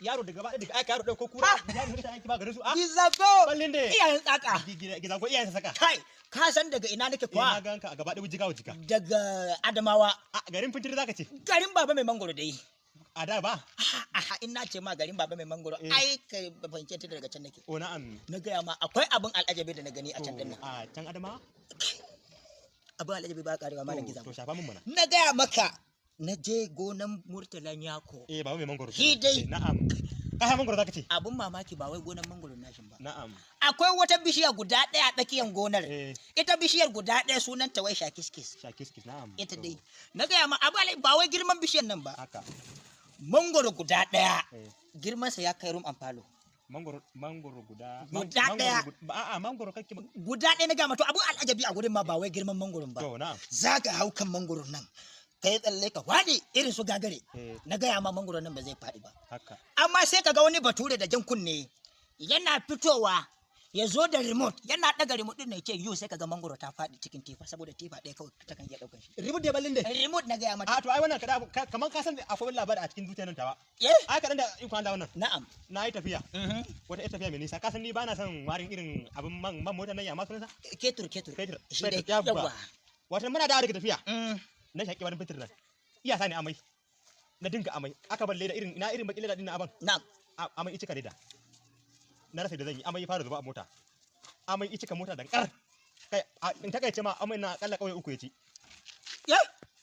Yaro daga gaba daga aika yaro ɗauko kura. Yaro da aiki ba garin su. A Gizago. Ballin da. Iyayen tsaka. Gizago iyayen saka. Kai, ka san daga ina nake Eh, na kuwa? ganka a gaba ɗaya wujiga wujiga. Daga Adamawa. A garin Fintiri zaka ce. Garin Baba Mai Mangoro dai. A da ba. Aha, in na ce ma garin Baba Mai Mangoro, Eh. ai ka fahimce ta daga can nake. O na'am. Na gaya ma akwai abin al'ajabi da na gani a can din nan. A can Adamawa? Abin al'ajabi ba karewa, malam To Gizago. to shafa mun mana. Na gaya maka, na je gonan Murtala Nyako. Eh, Baba Mai Mangoro. Shi dai. Eh, na'am. Ka sha mangoro zaka ce. Abin mamaki ba wai gonan mangoro nashin ba. Na'am. Akwai wata bishiya guda ɗaya a tsakiyar gonar. Eh. Ita bishiyar guda ɗaya sunanta wai shakiskis. Sha kiskis, na'am. Ita To, dai. Na gaya ma abu ba wai girman bishiyar nan ba. Haka. Mangoro guda ɗaya. Eh. Girmansa ya kai room and falo. Mangoro, mangoro guda. Guda mangoro ɗaya. A'a, mangoro kake. Guda ɗaya na gaya ma, to abin al'ajabi a gurin ma ba wai girman mangoron ba. To na'am. Za ka hau kan mangoron nan. Ka yi tsalle ka faɗi irin su gagare. Eh. Na gaya ma mangoron nan ba zai faɗi ba. Haka. Amma sai ka ga wani bature da jan kunne yana fitowa ya zo da remote, yana ɗaga remote ɗin ne ce yu, sai ka ga mangoro ta faɗi cikin tifa, saboda tifa ɗaya kawai ta kan iya ɗaukan shi. Remote da ballin dai. Remote na gaya mata. A to ai wannan kada kaman ka san akwai wani labari a cikin zuciyar nan tawa. Eh? Ai kadan da ikon Allah wannan. Na'am. Na yi tafiya. Wata ƴar tafiya mai nisa. Ka san ni ba na son warin irin abin man motar nan, ya ma sunansa? Ketur, ketur. Fetur. Shi dai. Fetur, yawwa. Yawwa. Wata muna dawo daga tafiya. Na shaƙi warin fetur nan. Iya sa ni amai. Na dinga amai. Aka bar leda irin ina irin bakin leda din na aban. Na'am. Amai icika leda. Na rasa da zan yi, amai ya fara zuba a mota. Amai icika mota dan kar. Kai, in takaice ma amai na akalla kauye uku ya ci. Ya,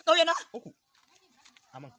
ƙauye na? Uku. Aman.